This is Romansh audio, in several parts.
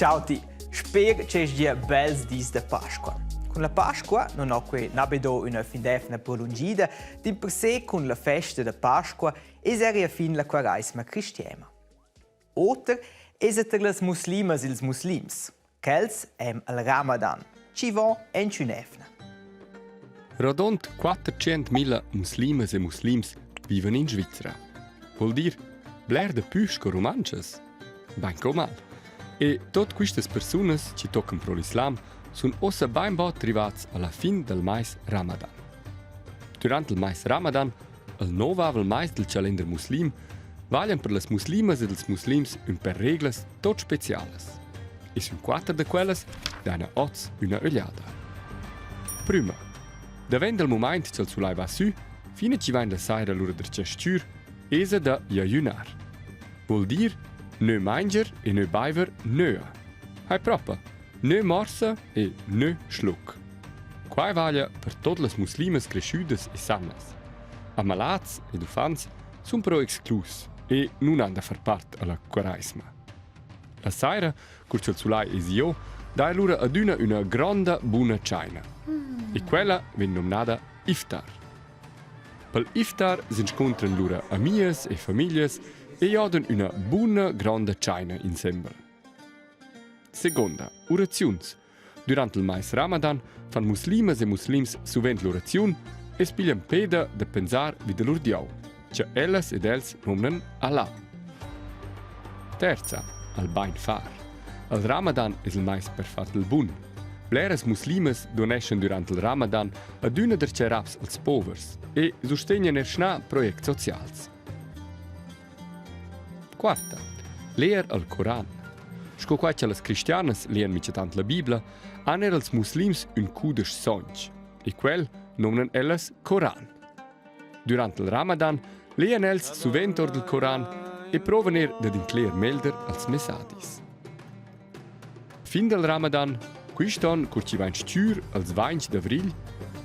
Ciao ti, sper che gia bels dis da Pasqua. Cun la Pasqua non ho que na be do üna fin d'eivna prolungida, dimpersè cun la festa da Pasqua es eir a fin la Quaraisma cristiana. Oter es er tar las muslimas ils muslims. Quels èn al Ramadan, chi vo en ün'evna. Radund 400.000 muslimas e muslims vivan in Svizra. Vuol dir bler da pü sco rumantschas. Bain mal. E tot quistas persunas chi toccan pro l'islam sun uossa bainbod rivats alla fin dal mais Ramadan. Durant il mais Ramadan, il novavel mais del chalender muslim, vaglian per las muslimas ed ils muslims ün per reglas tot specialas. E sün quatter da quellas daina hoz üna ögliada. Prüma. Davent dal mumaint cha'l sulai va sü, fin chi vain la saira lura darcheu s-chür, esa da jajünar. Vuol dir nö manger e nö baiver nöa. Hai propa, nö morsa e nö schluc. Quai vaglia per tot las muslimas creschüdas e sanas. Amalats ed uffants sun però exclus e nun han da far part alla Quaraisma. La saira, cur cha'l sulai es io, dà lura adüna üna gronda buna tschaina. E quella vegn nomnada iftar. Pel iftar s'inscuntran lura amias e famiglias e giodan üna buna gronda tschaina insembel. Segonda, uraziuns. Durant il mais Ramadan fan muslimas e muslims suvent l'uraziun e spiglian peda da pensar vi da lur Dieu, cha ellas ed els nomnan Allah. Terza, al bainfar. Il Ramadan es il mais per far il bun. Bleras muslimas doneschan durant il Ramadan adüna darcheu raps als povers e sustegnan er schnà projects socials. Quarta, leer al Coran. Sco quai cha las cristianas lean minchatant la Bibla, han er els muslims ün cudesch sonch e quel nomnan ellas Coran. Durant il Ramadan lean els suvent or dal Coran e provan eir dad incler melder als messadis. Fin dal Ramadan, quist on cur chi vain stür als vainch d'avrigl,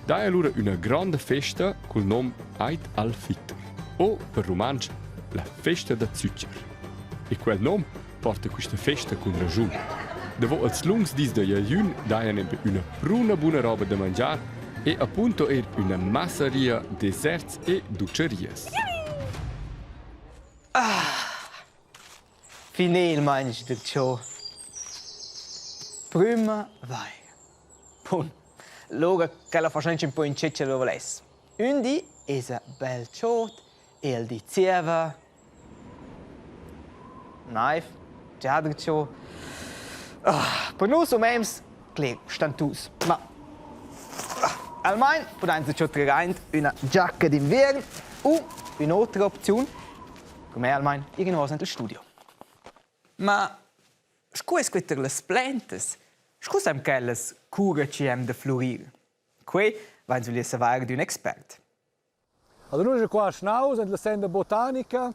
daja lura üna gronda festa cul nom Eid al-Fitr o per rumantsch la festa da zücher. E quel nom porta quista festa cun raschun. Davo els lungs dis da jajün dajan nempe üna pruna buna roba da mangiar e appunto eir üna massaria desserts e dutscharias. Finelmaing del cho. Prüma vaira. Bun, lura ch'ella faschess ün po in che ch'ella voless. Ün di esa bel chod e el di zieva Naiv, già del cho. Ah, per nus umens cler stantus. Ma almain pudainsa cho trer aint üna giacca d'inviern u ün'otra opziun Come almain ir inavos ent il studio. Ma scu es que tar las plantas? Scu saim quellas cura chi hem da flurir? Quei vains vulieu savair d'ün expert. Allora noi qua a Schnaus, en la senda botanica,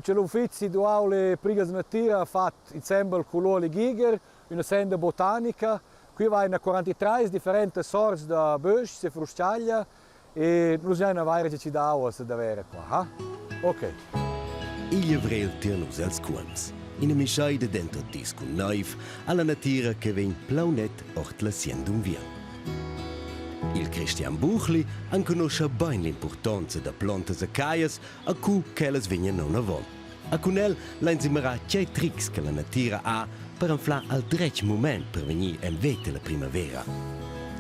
c'è l'uffizi duaule Prigas Natira ha fatto insembel con l'Uoli Giger una senda botanica. Qui va in 43 differenti sorts da böschs e frusciaglia E nus giain a vaira che chi dà uossa da vera qua, ha? Ok. Igl avrel tier nus els cuolms. Ina mischeida denter dis cun neiv alla natira che vegn plaunet ord la sien d'unviern. Il Christian Buchli enconoscha bein l'impurtonza da plontas e caglias a cu ch'ellas vegnan nounavon. A cun el lein mirar tgei trics che la natira ha per anflar al dretg mument per vegnir en veta la primavera.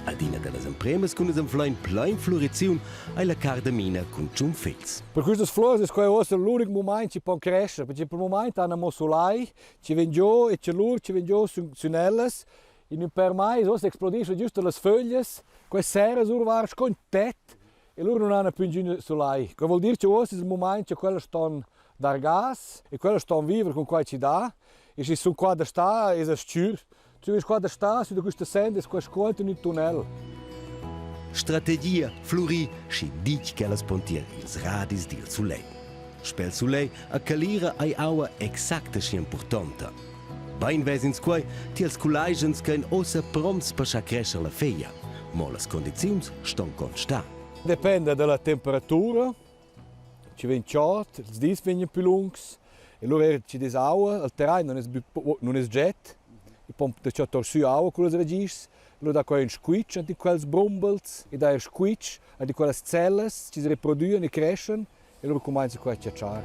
Adina dallas empremas cun nus anflein plein fluriziun ei la cardamina cun tschun fegls. Per quistas flurs es quai uossa l'unic mumaint chi pon crescher, perché pel mumaint han amo sulai, chi vegn giò e chalur chi vegn giò sün sün ellas. In ün pêr mais uossa explodischa güsta las föglias, quai serra survart sco ün tet E lura nun hana plü ingün sulai. Quai voul dir cha uossa es il mumaint cha quellas ston dar gas e quellas ston viver cun quai chi dà. E schi sun qua da stà esa s-chür. Tü vest qua da stà sü da quista senda es qua scuolta in ün tunnel. Strategia flurì schi ditg ch'ellas pon tier ils radis dil sulegl. Spel sulegl a calira ei aua exacta schi impurtonta. Bein ves'ins quei tiels culaigens ch'ein ussa promts per schar crescher la feglia. Mo las condiziuns ston constar. Dependa dalla temperatura, ci vegn chod, ils dis vegnan più lungs e lura era ci des aua, il terrain non es non es get. I pon da tor sü aua cullas ragischs, lura dà quai ün squitsch ant in quels brumbels e dà eir squitsch ant in quellas cellas chi as reprodüan e creschan e lura cumainza quai a chatschar.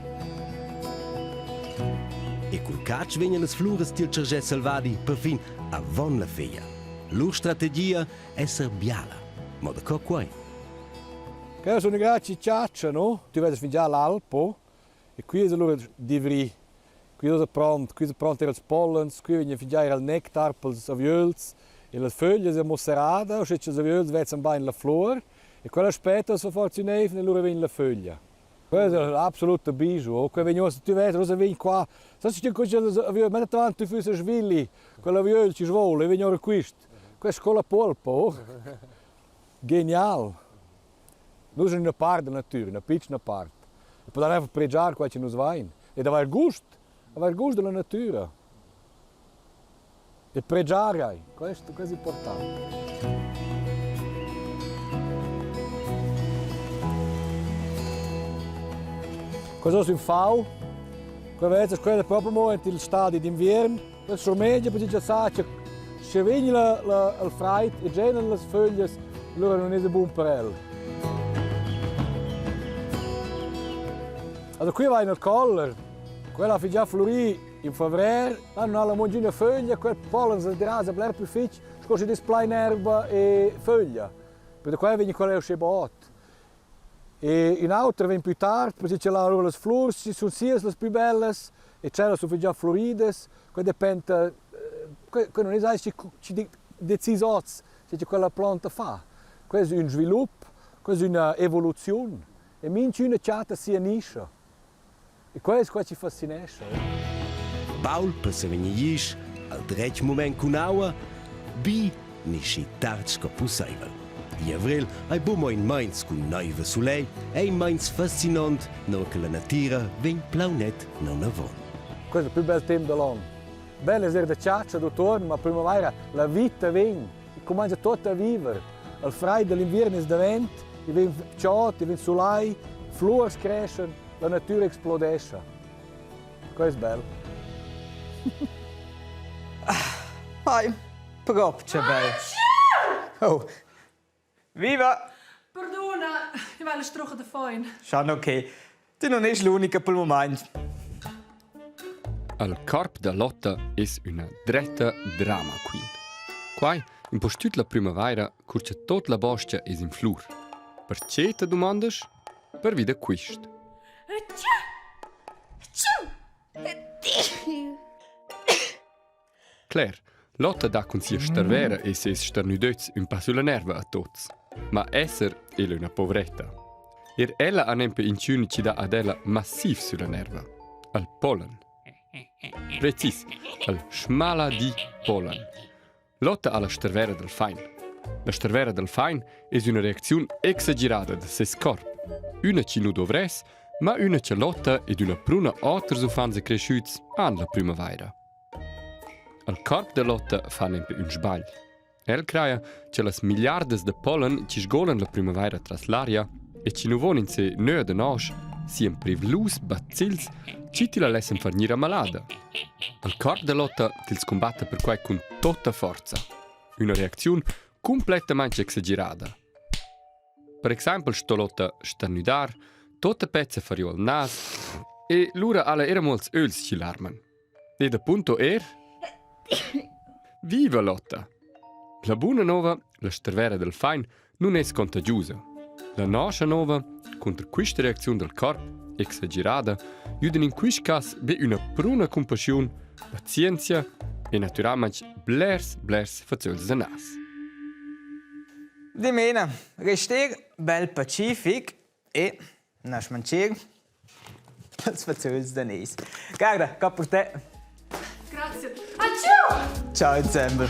E cul catsch vegnan las fluras tiel chargè selvadi perfin avon la feglia. Lur strategia esser biala. Mo da co quai? Quella sun grazie chatscha, no? Tu vezzas fingià l'Alpo e qui es alura d'ivri. Qui es pront, qui es pront eir ils pollens, qui vegna fingià eir il nectar pels aviöls e las föglias amo serrada, uschè cha'ls aviöls vezzan bain la flur e quella aspetta as fa forsa ün'eivna e lura vegn la föglia. Quella es absolut bijou, oh, quai vegn uossa, tü vezza, uossa vegn qua. Sast tü co cha'ls aviöls, metta davant tü füss a Schwilli, quell'aviöl chi svoula e vegn ora quist. Quai es sco la puolpa, oh. Genial! Nus üna part da natüra, üna pitschna part. E pudain einfach pregiar quai chi nus vain ed avair gust, avair gust da la natüra. E pregiar ai, questo, questo è important. Questo è ün fau. Qua vezza quella proprio mo ent il stadi d'inviern. La schurmegia perché già sa che sche vegn la, la, il fraid e genan las föglias, allura non es bun per el. Also qui va in il coller. Quella ha già florì in favrer, là non ha la mongina föglia, quel pollen si derasa bler più fitg, sco sche dis plain erba e föglia. Per quai vegn quella uschè bot. E ün auter vegn plü tard, perche ch'el ha alura las flurs chi sun sias las plü bellas e tschellas sun fingià fluridas. Quai dependa, quai quai nun es ais chi chi decis hoz che cha quella planta fa. Quai es ün svilup, quai es üna evoluziun e minchüna chatta sia nischa. E quai es quai chi fascinescha. Baul per sevegnir glisch al dretg mument cun aua, bi ni schi tard sco pusseivel. Igl avrel ei buc mo in meins cun neiv e sulegl, ei in meins fascinont, nua che la natira vegn plaunet neunavon. Questo è il più bel temp da l'on. Bel es er da chatscha d'utuon, ma prümavaira la vita vegn, i cumainza tuot a viver. Il fraid da l'inviern es davent, i vegn chod, i vegn sulai, fluors creschan, la natüra explodescha. Quai es bel. Ai, propcha bel. Oh. Viva! Perduna, io vai la strucha da foin. Schon ok. Ti non es l'unica pel mumaint. Al corp da Lotta es üna dretta drama queen. Quai impustüt la prümavaira, cur cha tuot la bos-cha es in flur. Perche te dumandas? Pervi da quist. Cler, Lotta dà cun sia starvera e seis starnüdöts ün pa sulla nerva a tuots. Ma esser ella üna povretta. Er ella ha nempe inchün chi dà ad ella massiv sulla nerva. Al pollen. Precis, al schmaladi pollen. Lotta ha la starvera dal fain. La starvera dal fain es üna reacziun exagerada da seis corp. Üna chi nu dovress, ma üna cha Lotta ed üna pruna oters uffants e creschüts han la prümavaira. Al corp da Lotta fa nempe ün sbagl. El craja cha las milliardas da pollen chi sgolan la prümavaira tras l'aria e chi nu von in se nö da nosch sian privlus bacils chi tilla lessan far gnir ammalada. Al corp da Lotta tils cumbatta perquai cun tuotta forza. Üna reacziun cumplettamaing exagerada. Per exaimpel sto Lotta starnüdar, tuotta pezza far giò al nas e lura ha'la eir amo ils ögls chi larman. Ed appunto er Viva Lotta! La buna nova, la starvera del fain, nun es contagiusa. La noscha nova, cunter quista reacziun dal corp, exagerada, güdan in quist cas be üna pruna cumpaschiun, pazienzia e natüralmaing blers, blers fazöls da nas. Dimena, rester bel pacific e na schmancher pels fazöls da nes. Guarda, qua per te. Grazie. Aciu! Ciao insembel.